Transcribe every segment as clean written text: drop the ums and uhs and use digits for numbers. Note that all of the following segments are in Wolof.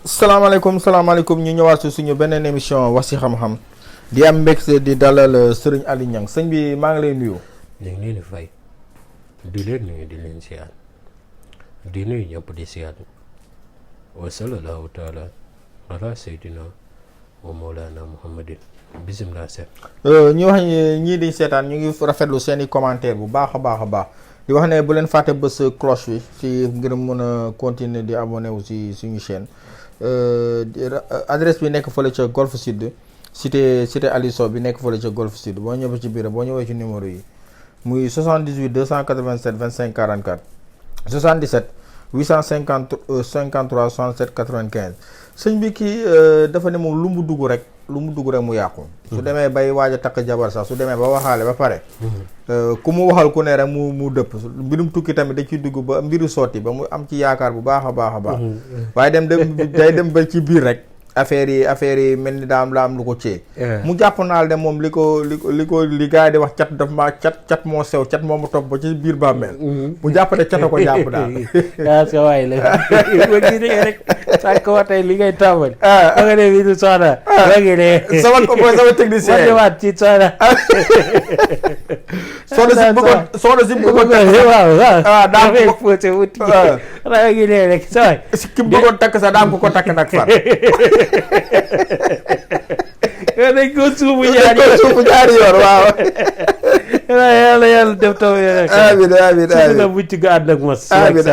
salaamaaleykum ñu ñëwaat si suñu beneen émission wax si xam-xam di am mbégte di dalal sëriñ Aliou Niang sëñ bi maa ngi lay nuyu. ñu ngi leen di fay di leen nuyu di leen siyaar di nuyu ñëpp di siyaar wa sallallahu taala ala sayyidina wa mawlana muhammadin bisimilah seet. ñu wax ñii di seetaan ñu ngi rafetlu seen i commentaire bu baax a baax di wax ne bu leen fàtte bës cloche bi si ngir mën a continuer di abonné wu si suñu chaîne. Adresse bi nekk fële ca Golf Sud cité Aliou Sow bi nekk fële ca Golf Sud boo ñëwee ci biir boo ñëwee ci numéro yi muy 78 287 25 44 77 850 53 67 95 sëñ bi kii dafa ne moom lu mu dugg rek mu yàqu. su demee bay waaj a takk jabar sax su demee ba waxaale ba pare. ku mu waxal ku ne rek mu dëpp mbirum tukki tamit da ciy dugg ba mbiru sotti ba mu am ci yaakaar bu baax a baax. waaye day dem ba ci biir rek affaire yi mel ni daa am lu ko cee. mu jàpp naal de moom li gars yi di wax cat daf maa cat moo sew cat moo mu topp ba ci biir bàmmeel. mu jàpp ne cat a ko jàpp daal. yaa sa waay la ma gis rek sànq wax tey li ngay tàmbali. ba nga ne bii du soxna. ba ngi ne sama technicien ma ñëwaat ci soxna. soxna si bëggoon waaw daa may posé wuti. daa ngi ne rek sa waay. ki bëggoon takk sax daa ko takk nag far. dañ ko suufu ñaari yoon waaw. yàlla def taw rek. amiin surtout na mucc nga ànd ak mos. amiin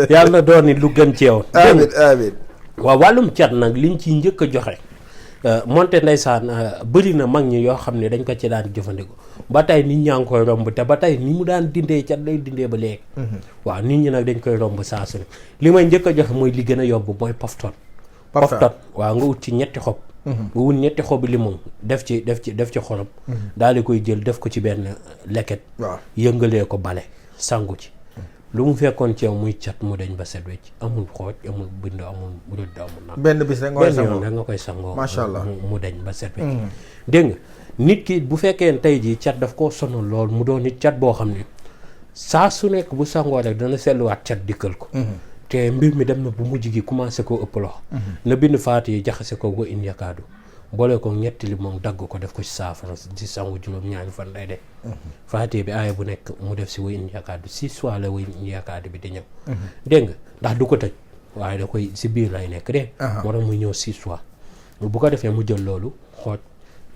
yàlla na doon ni lu gën ci yow. amiin waaw wàllum cat nag liñ ciy njëkk a joxe. moonte ndeysaan bëri na mag ñi yoo xam ne dañ ko ci daan jëfandikoo ba tey nit ñaa ngi koy romb te ba tey ni mu daan dindee cat lay dindee ba léegi. waaw nit ñi nag dañ koy romb saa su ne li may njëkk a joxe mooy li gën a yomb mooy pofton. pofton waaw nga wut ci ñetti xob. nga wut ñetti xobi limon def ci xorom. daal di koy jël def ko ci benn leket. waaw yëngalee ko bale sangu ci. lu mu fekkoon ci yow muy cat mu deñ ba set wecc amul xooj amul bind amul rëdd amul nag. benn bis rek nga koy sangoo macha allah mu deñ ba set wecc. dégg nga nit ki bu fekkee tey jii cat daf koo sonal lool mu doon nit cat boo xam ne saa su nekk bu sangoo rek dana seetluwaat cat dikkal ko. te mbir mi dem na bu mujj gi commencé koo ëpp loxo. na bind faatu yi jaxase ko go in yakaadu boole ko ñetti li moom dagg ko def ko ci saafara ci sangu juróom-ñaari fan lay de. faatee bi aaya bu nekk mu def si wëy in yakaadu si soit la wëy in yakaadu bi di ñëw. dégg nga ndax du ko tëj waaye da koy si biir lay nekk de. moo tax muy ñëw si soit bu ko defee mu jël loolu xooj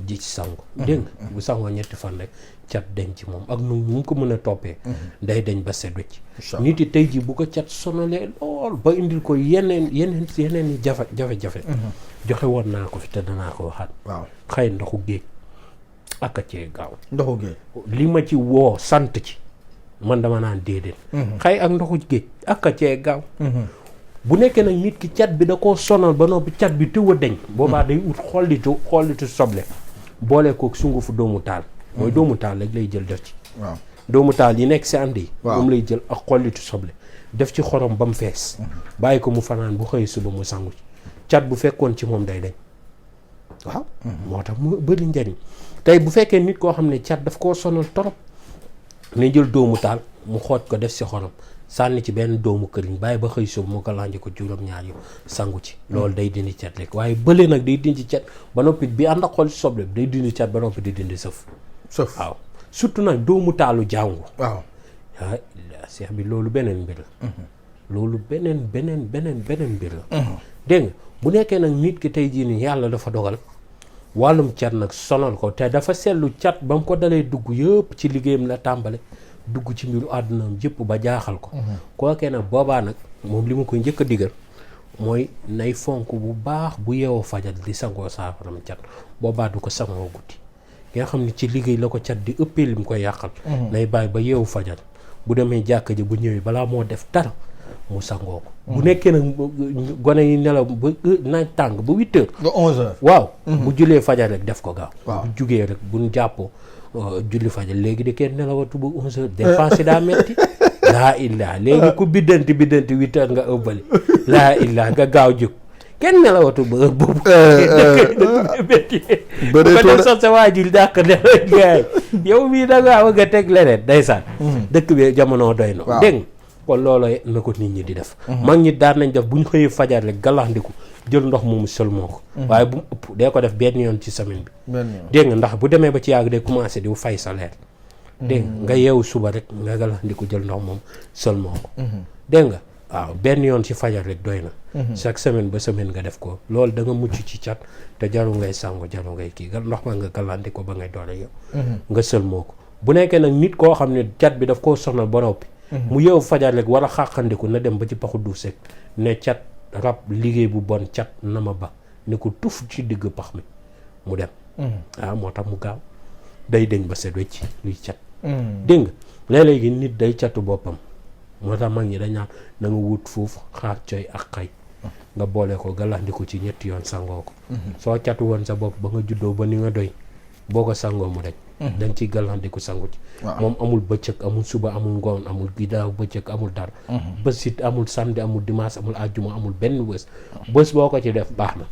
ji ci sangu. dégg nga bu sangoo ñetti fan rek cat deñ ci moom ak nu mu ko mën a toppee. day deñ ba set wecc. nit yi tey jii bu ko cat sonalee lool ba indil ko yeneen i jafe-jafe. joxe woon naa ko fi te danaa ko waxaat. waaw xëy ndoxu géej ak a cee gaaw. ndoxu géej li ma ci woo sant ci man dama naan déedéet. xëy ak ndoxu géej ak a cee gaaw. bu nekkee nag nit ki cat bi da koo sonal ba noppi cat bi tëw a deñ. boobaa day ut xollitu soble. boole kook sungufu doomu taal. mooy doomu taal rek lay jël def ci. waaw doomu taal yi nekk si ànd yi. moom lay jël ak xollitu soble. def ci xorom ba mu fees. bàyyi ko mu fanaan bu xëy suba mu sangu ci. cat bu fekkoon ci moom day dañ. waaw moo tax mu bëri njariñ tey bu fekkee nit koo xam ne cat daf koo sonal torop ne jël doomu taal mu xooj ko def si xorom sànni ci benn doomu këriñ bàyyi ba xëy suba mu ko lanj ko juróom-ñaar yu sangu ci. loolu day dindi cat rek waaye bële nag day dindi cat ba noppi bi ànd ak xol soble day dindi cat ba noppi di dindi sëf. waaw surtout nag doomu taalu jàngu. waaw ah seex bi loolu beneen mbir la. loolu beneen mbir la. dégg nga bu nekkee nag nit ki tey jii nii yàlla dafa dogal wàllum cat nag sonal ko te dafa seetlu cat ba mu ko dalee dugg yëpp ci liggéeyam la tàmbale dugg ci mbiru àddunaam yëpp ba jaaxal ko. kookee nag boobaa nag moom li ma koy njëkk a digal mooy nay fonk bu baax bu yeewoo fajal di sangoo saafaram cat boobaa du ko sangoo guddi. nga xam ne ci liggéey la ko cat di ëppee lim koy yàqal. nay bàyyi ba yeewu fajal bu demee jàkka ji bu ñëwee balaa moo def dara mu sangoo ko. bu nekkee nag gone yi nelaw ba naaj tàng ba 8 heures. ba 11 heures. waaw. bu jullee fajar rek def ko gaaw. waaw bu jugee rek bu ñu jàppoo julli fajar léegi di kenn nelawatu ba 11 heures. dépense daa metti laa illaa léegi ku biddanti 8 heures nga ëbbali laa illaa nga gaaw jóg kenn nelawatu ba heure boobu. bu ko def sax sa waajur dàq nelaw gaay yow mii da ngaa bëgg a teg leneen ndeysaan. dëkk bi jamono doy na. dégg nga kon looloo na ko nit ñi di def. mag ñi daan nañ def bu ñu xëyee fajar rek galaxndiku jël ndox moomu seulement ko. waaye bu mu ëpp dee ko def benn yoon ci semaine bi. dégg nga ndax bu demee ba ci yàgg day commencé di fay salaire. dégg nga yeewu suba rek nga galaxndiku jël ndox moom seulement ko. dégg nga waaw benn yoon ci fajar rek doy na. chaque semaine ba semaine nga def ko loolu da nga mucc ci cat te jaru ngay sangu jaru ngay kii ndox ma nga galaxndiku ba ngay doole yow. nga seulement ko bu nekkee nag nit koo xam ne cat bi daf koo sonal ba noppi. mu yeewu fajar rek war a xàqandiku na dem ba ci paxu du sek ne cat rab liggéey bu bon cat na ma ba ne ko tuf ci digg pax mi mu dem. waaw moo tax mu gaaw day deñ ba set wecc luy cat. dégg nga léeg-léegi nit day catu boppam moo tax mag ñi dañ naan na nga wut foofu xaar coy ak xay nga boole ko galaxndiku ci ñetti yoon sangoo ko. soo catu woon sa bopp ba nga juddoo ba ni nga doy boo ko sangoo mu deñ. dañ ciy galaxndiku sangu ci. moom amul bëccëg amul suba amul ngoon amul gidaaw bëccëg amul dara. bés it amul samedi amul dimanche amul àjjuma amul benn bés. bés boo ko ci def baax na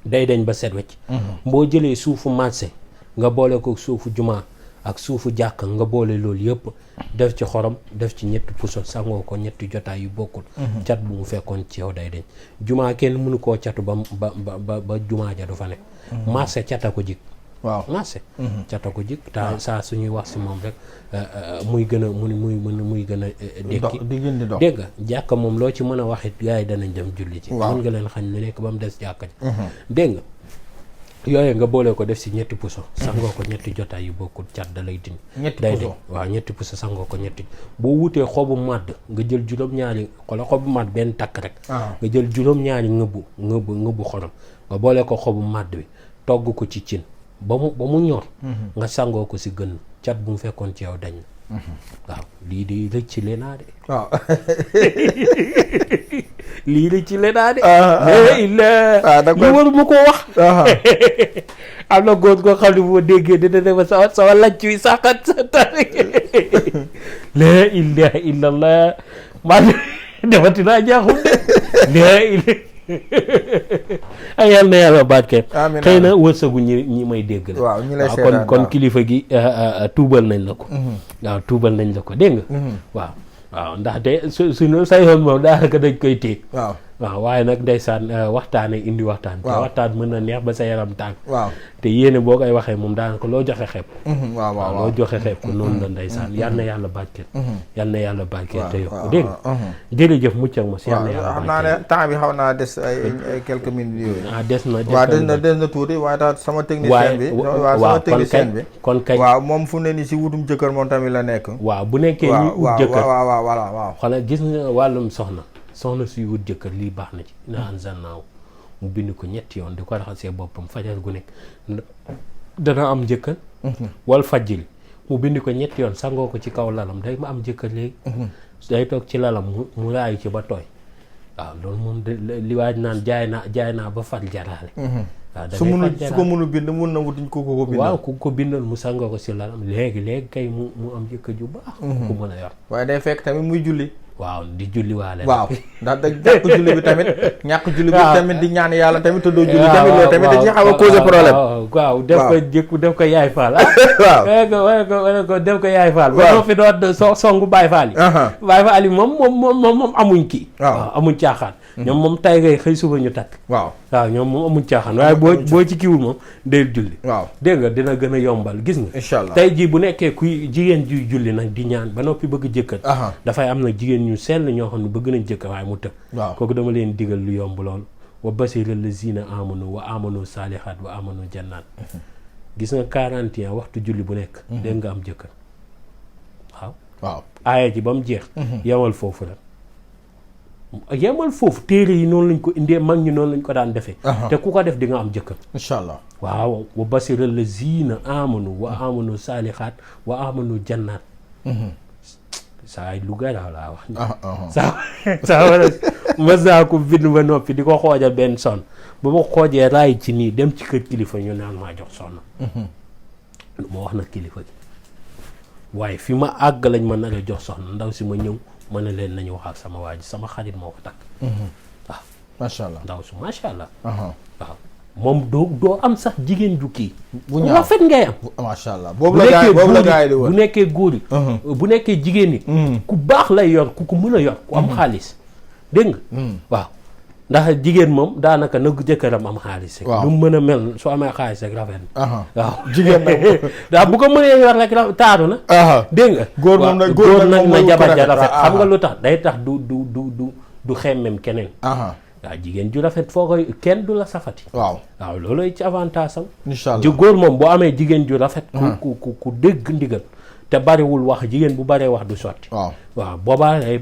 day deñ ba set wecc. boo jëlee suufu marché nga boole ko suufu jumaa ak suufu jàkk nga boole loolu yëpp def ci xorom def ci ñetti puso sangoo ko ñetti jotaay yu bokkul. cat bu mu fekkoon ci yow day deñ jumaa kenn mënu koo catu ba jumaa ja du fa ne. marché cata ko jik waaw marché cata ko jik ta saa suñuy wax si moom rek muy gën a muy gën a dékki dégg nga jàkka moom loo ci mën a waxit gars yi danañ dem julli ci mën nga leen xañ lu nekk ba mu des jàkka ji dégg nga yooyu nga boole ko def si ñetti puso sangoo ko ñetti jotaay yu bokkul cat da lay dindi day de waaw ñetti puso sangoo ko ñetti boo wutee xobu màdd nga jël juróom-ñaari xola xobu màdd benn takk rek nga jël juróom-ñaari ngëbu xorom nga boole ko xobu màdd bi togg ko ci cin ba mu ñor nga sangoo ko si gën cat bu mu fekkoon ci yow dañ na waaw lii di rëcc le naa de waaw lii rëcc le naa de li waruma ko wax am na góor goo xam ne bu ma déggee dina dema sama lacc wi saxat sa tari la ilaha illallah maa defati naa jaaxum de la ilaha ay yàlla na yàlla barkeel xëy na wërsëgu ñi may dégg la waaw kon kilifa gi tuubal nañ la ko waaw tuubal nañ la ko dégg nga waaw ndaxte suñu sayoon moom daanaka dañ koy téeg waaw waaye nag ndeysaan waxtaane indi waxtaan te waxtaan mën na neex ba sa yaram tàng te yéene boo koy waxee moom daanaka loo joxe xeeb waaw loo joxe xeeb ko noonu la ndeysaan yal na yàlla barkeel yal na yàlla barkeel te yokk dégg nga jërëjëf mucc ak mos yal na yàlla xam naa ne temps bi xaw naa des ay quelques minutes yooyu des na tuuti waaye tax sama technicien bi sama technicien bi kon kay waaw moom fu ne ni si wutum jëkkër moom tamit la nekk waaw bu nekkee ñu ut jëkkër waaw xanaa gis nga wàllum soxna suy wut jëkkër lii baax na ci na anzalnaahu mu bind ko ñetti yoon di ko raxasee boppam fajar gu nekk dana am jëkkër wal fajjil mu bind ko ñetti yoon sangoo ko ci kaw lalam day ma am jëkkër léegi day toog ci lalam mu raayu ci ba tooy waaw loolu moom li waaj naan jaay naa ba far jaraale waaw su ko mënu bind mun na wutuñ ko bindal waaw ku ko bindal mu sangoo ko si lalam léegi kay mu am jëkkër ju baax ku mën a yor waaye day fekk tamit muy julli waaw di julli waale waaw ndax da ñàkk julli bi tamit ñàkk julli bi tamit di ñaan yàlla tamit te doo julli tamit loolu tamit dañuy xaw a causer problème waaw def ko yaay faal waaw ko def ko yaay faal ba noo fi doon songu baay faal yi baay faal yi moom amuñ kii waaw amuñ caaxaan ñoom moom tay ngay xëy suba ñu takk waaw ñoom moom amuñ caaxaan waaye boo ci kiwul moom day julli waaw dégg nga dina gën a yombal gis nga inshallah tey jii bu nekkee kuy jigéen juy julli nag di ñaan ba noppi bëgg jëkkër dafay am na jigéen ñu sell ñoo xam ne bëgg nañ jëkkër waaye mu tëb kooku dama leen digal lu yomb lool wa basira lazina amanu wa amanu salihat wa amanu jannat gis nga 41 waxtu julli bu nekk dégg nga am jëkkër waaw aaya ji ba mu jeex yemal foofu la yemal foofu téere yi noonu lañ ko indee mag ñi noonu lañ ko daan defee te ku ko def di nga am jëkkër inshallah waaw wa basira lazina amanu wa amanu salihat wa amanu jannat saa lu garaaw laa wax. saa war a mës naa ko bind ba noppi di ko xoojal benn sonn ba ma xoojee raay ci nii dem ci kër kilifa ñu naan maa jox sonn. lu ma wax nag kilifa gi waaye fi ma àgg lañ ma nar a jox soxna ndaw si ma ñëw ma ne leen nañu wax ak sama waa ji sama xarit moo ko takk. waaw macha allah ndaw si macha allah. waaw moom doo am sax jigéen ju kii. bu ñaaw rafet ngay am. macha allah boobu la gars yi di wër bu nekkee góor yi. bu nekkee jigéen ñi. ku baax lay yor ku mën a yor ku am xaalis dégg nga. waaw ndax jigéen moom daanaka nag jëkkëram am xaalis rek. waaw lu mu mën a mel soo amee xaalis rek rafet na. waaw jigéen nag daa bu ko mënee yor rek taaru na. dégg nga. góor nag na jabar ja rafet xam nga lu tax day tax du xemmem keneen. waaw jigéen ju rafet foo koy kenn du la safati. waaw loolooy ci avantage am. incha allah ju góor moom boo amee jigéen ju rafet. ku dégg ndigal te bariwul wax jigéen bu baree wax du sotti. waaw boobaa day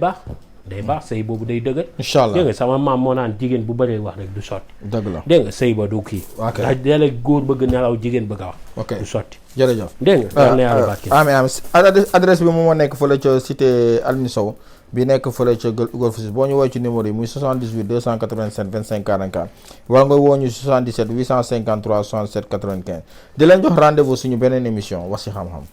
baax sëy boobu day dëgër. incha allah dégg nga sama maam moo naan jigéen bu baree wax rek du sotti. dëgg la dégg nga sëy ba du kii. ok ndax léeg-léeg góor bëgg nelaw jigéen bëgg a wax. ok du sotti. jërëjëf dégg nga. na yàlla barkeel. amiin adresse bi moom moo nekk fële ca cité Alioune Sow bi nekk fële ca Golf Sud boo ñu woowee ci numéro yi muy 78 287 25 44 wala nga woo ñu 77 853 67 95 di leen jox rendez-vous suñu beneen émission wax ci xam-xam.